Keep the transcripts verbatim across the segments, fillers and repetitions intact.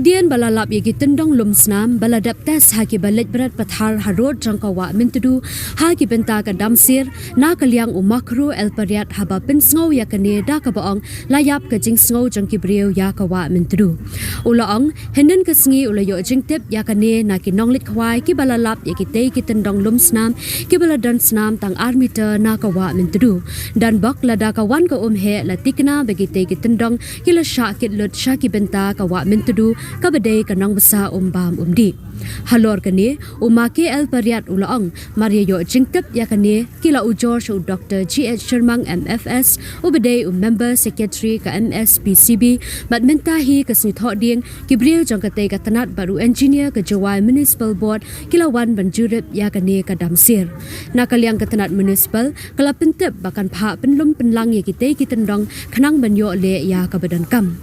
Hadien ba la lap ïa ki tyndong lum snam ba la dep test ha ki ba leit bret pathar ha rud jong ka wah Myntdu ha ki bynta ka damsir, na ka liang u Makhru Elpariat haba pynsngew ïa kane da kaba ong la ïap ka jingsngew jong ki briew ïa ka wah Myntdu. U la ong, hynnin ka sngi u la ïoh jingtip ïa kane na ki nongleit khwai ki ba la lap ïa kitei ki tyndong lum snam ki ba la don snam tang ar meter na ka wah Myntdu. Donbok lada ka wan ka um heh la tikna ba kitei ki tyndong ki la shah kit lut sha ki bynta ka wah Myntdu kaba dei ka nongbsa um bam um dih. Halor kane, u Ma K Elpariat u la ong, mar ïa ïoh jingtip ïa kane, ki la ujor sha u Doktor G H Shermang M F S, u ba dei u member secretary ka M S P C B, bad mynta hi ka sngi Thohdieng, ki briew jong katei ka tnat bad u engineer ka Jowai Municipal Board, ki la wan ban jurip ïa kane ka damsir. Na ka liang ka tnat municipal, ka la pyntip ba kan phah pynlum pynlang ïa kitei ki tyndong khnang ban ïoh leh ïa kaba donkam.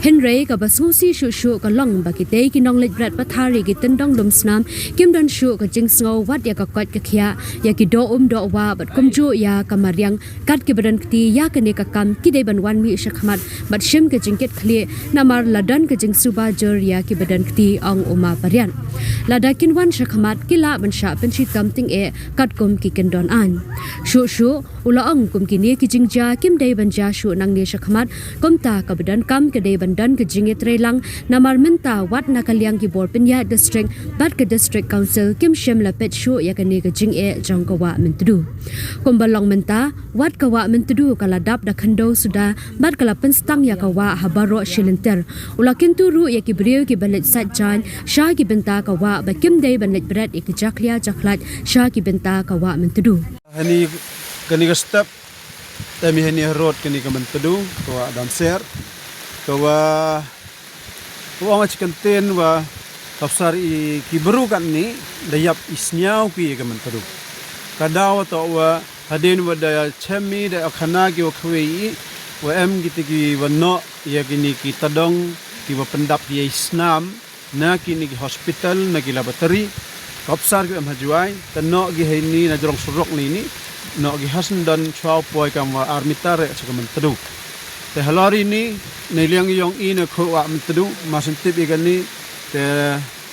Hynrei kaba sngewsih shuh shuh ka long ba kitei ki nongleit bret pathar ïa ki tyndong lum snam kim don shuh ka jingsngew wat ïa ka koit ka khiah, ïa ki doh um doh wah bad kumjuh ïa ka mariang kat ki ba don kti ïa kane ka kam ki dei ban wan mih shakhmat bad shim ka jingkit khlieh namar la don ka jingsuba jur ïa ki ba don kti, ong u Ma Pariat. Lada kin wan shakhmat ki lah ban shah pynshitom tyngeh katkum ki kyndon aiñ. Shuh shuh, u la ong kum kine ki jingjia kim dei ban jia shuh nangne shakhmat, kumta kaba donkam ka dei ban don ka jingïatreilang, namar mynta wat na ka liang ki bor pynïaid district bad ka district council kim shym la peit shuh ïa kane ka jingeh jong ka wah Myntdu. Kumba long mynta, wat ka wah Myntdu ka la dap da khyndew suda bad ka la pynstang ïa ka wah ha baroh shi lynter. U la kyntu ruh ïa ki briew ki ba leit sait jaiñ sha ki bynta ka wah ba kim dei ban leit bret ïa ki jakhlia jakhlait sha ki bynta ka wah Myntdu. Hani kani ka step, temi hani rod kani ka Myntdu, ka wah Damser, ka wah, ka wah nga chikanten wa kapsar i ki bru katni da ïap i sniaw ki ka Myntdu. Ka daw to wa hadien wa da chem i da khana ki wa khwei i, wa em ki ti ki wa noh ïa kini ki tadong ki wa pyndap ïa i snam, na kini ki hospital, na ki laboratory, kapsar ki em ha Jowai, ta noh ki heini na jrong surok ni ni, noh ki hasn don chwa poi kam wa ar meter re cha ka Myntdu. Te halor ini, na liang yong i na kho wa Myntdu, ma sentip i kani, te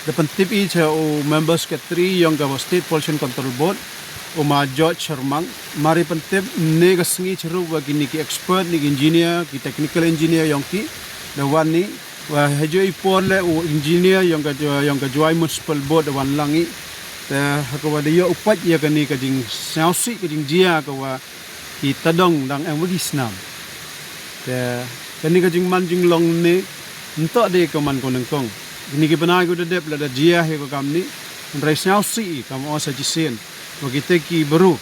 da pyntip i cha u member secretary yong ka State Pollution Control Board, u ma George Sharmang, mari pyntip ne ka sngi chiru wa kini ki expert, ni ki engineer, ki technical engineer yong ki, da wan ni, wa ha joi por le u engineer yong ka, yong ka Jowai Municipal Board da wan lang i. Te ha ka wa da ïoh u pait ïa kani ka jingsngewsih ka jingjia ka wa ki tadong dang em wa ki snam. Te kani ka jingman jinglong ne nto de ka man ko nengkong. Kini ki bnai ko da dep la da jia hi ko kam ni. Nrai sngewsih i kam o sa jisien. Wa ki te ki bru.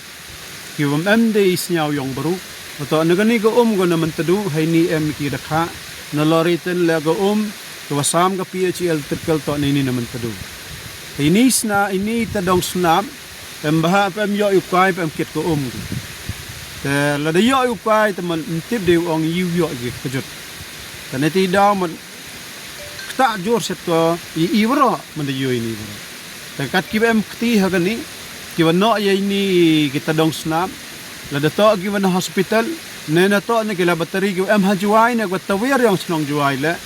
Ki wa em de i sniaw yong bru. Wa to na kani ka um ko na Myntdu, heini em ki da kha. Na lori ten la ka um, ka wa sam ka P H E electrical to na ini na Myntdu. Heini sna, ini tadong snam, em bha, em ïoh ïu kai, em kit ka um ki. Te la da ïoh ïu kai, te man ntip de ong ïu ïoh ki kajut. Te na ti daw man kta jur set ko i, i bro, man da ïoh ini bro. Te kat ki em kti ha kani, ki wa noh ïa ini ki tadong snam, la da to ki wa na hospital, ne na to ne ki laboratory ki wa em ha Jowai ne ki wa tawir yong chnong Jowai le,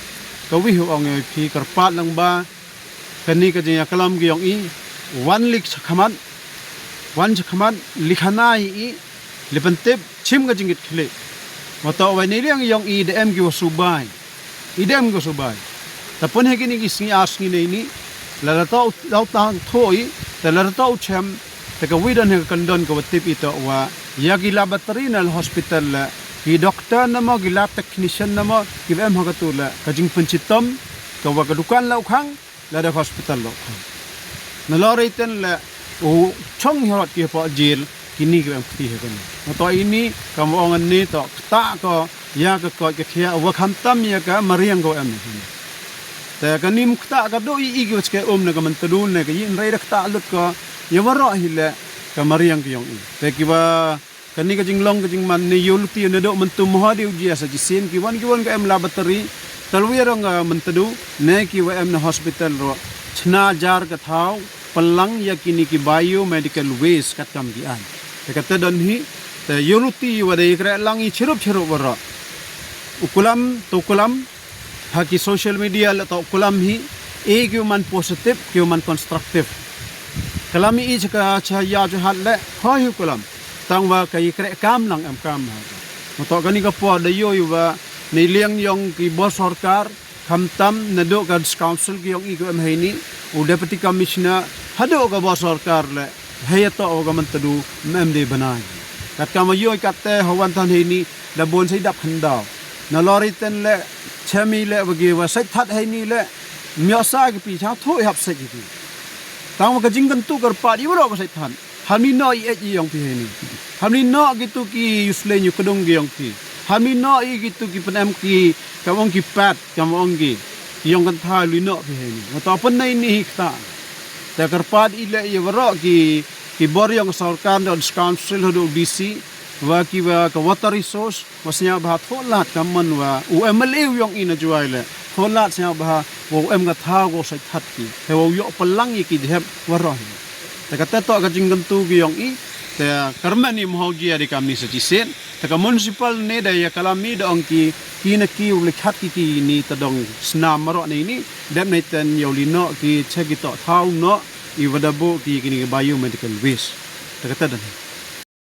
ka wi hu ong ïa phi kyrpad lang ba, kani ka jingïaklam ki yong i, wan lik chakhmat, wan chakhmat, likhana i, li pyntip, chim ka jingkit khlieh. Wa to wa ni liang yong i da em ki wa subai. I da em ki wa subai. Ta pun he kini ki sngi ar sngi nei ni, la la to, la u tang tho i, ta la la to chem, ta ka wi don he ka kyndon ka wa tip i to wa, ïa ki laboratory na la hospital la, ki doctor na mo, ki lab technician na mo, ki wa em ha ka tu la, ka jingpynchitom, ka wa ka dukan la u khang, la da hospital lo. Na lori ten la u chong hi rot ki po jil kini ki em kti hi kani. Mo to ini kam ong ni to kta ko ïa ka ko ka khia wa kham tam ïa ka mariang ko em ni. Te kani kta ka do i i ki wa chke um na ka Myntdu ne ka yin rei da kta lut ko ïa wa ro hi le ka mariang ki yong i. Te ki wa kani ka jinglong ka jingman ne ïoh luti ne do Myntdu mo ha de u jia sa jisien ki wan ki wan ka em laboratory, talwi rong ka Myntdu, ne ki wa em na hospital ro, chna jar ka thaw, pynlang ïa kini ki biomedical waste kat kam ki ai. Te ka te don hi, te ïoh luti wa de kre lang i chirup chirup wa ro. U kulam, to kulam, Ha ki social media la toh kulam hi, e ki man positive, ki man constructive. Kalam i cha ka cha ya cha hat le, hoi hi kulam. Tang wa ka i kre kam lang em kam ha. Mo toh kani ka por da yo i wa ni liang yong ki bor sorkar, khamtam na do ka council ki yong i ko em hai ni, u deputy commissioner, ha do ka bor sorkar le, hei to wa ka man tadu, mem de banai. Kat kam yo i kat te, hawan than hai ni, da bon sai dap handau. Na lori ten le, chemi le, wa gi wa sai that hai ni le, myo sa ki pi cha tho i hap sai ki pi. Tang wa ka jingkan tu kar pa di wa ro ka sai than. Ham ni no i et i yong pi hai ni. Ham ni no ki tu ki yusle nyu kedung ki yong pi. Ham ni no i ki tu ki penem ki, kam ong ki pat, kam ong ki. Yong kan tha li no pi hai ni. Nga to pen nai ni hi kta. Ta kar pa di le i wa ro ki, ki bor yong sorkar do council do D C. Wa ki wa ka water resource. Wa sñiaw bha tholat ka man wa u M L A u yong i na Jowai le. Tholat sñiaw bha wa u em ka thaw ko sai that ki. He wa u yoh palang i ki jhep wa roh. Te ka te to ka jingkantu ki yong i. Te karmen i mho gi adi kam ni sa chisien. Te ka municipal ne da ya kalam ni da ong ki ki na ki u le khat ki ki ni ta dong snam maro ni ni. Dep ni ten yow li no ki che ki to thaw no i wa da bo ki ki ni biomedical waste. Te ka te da ni.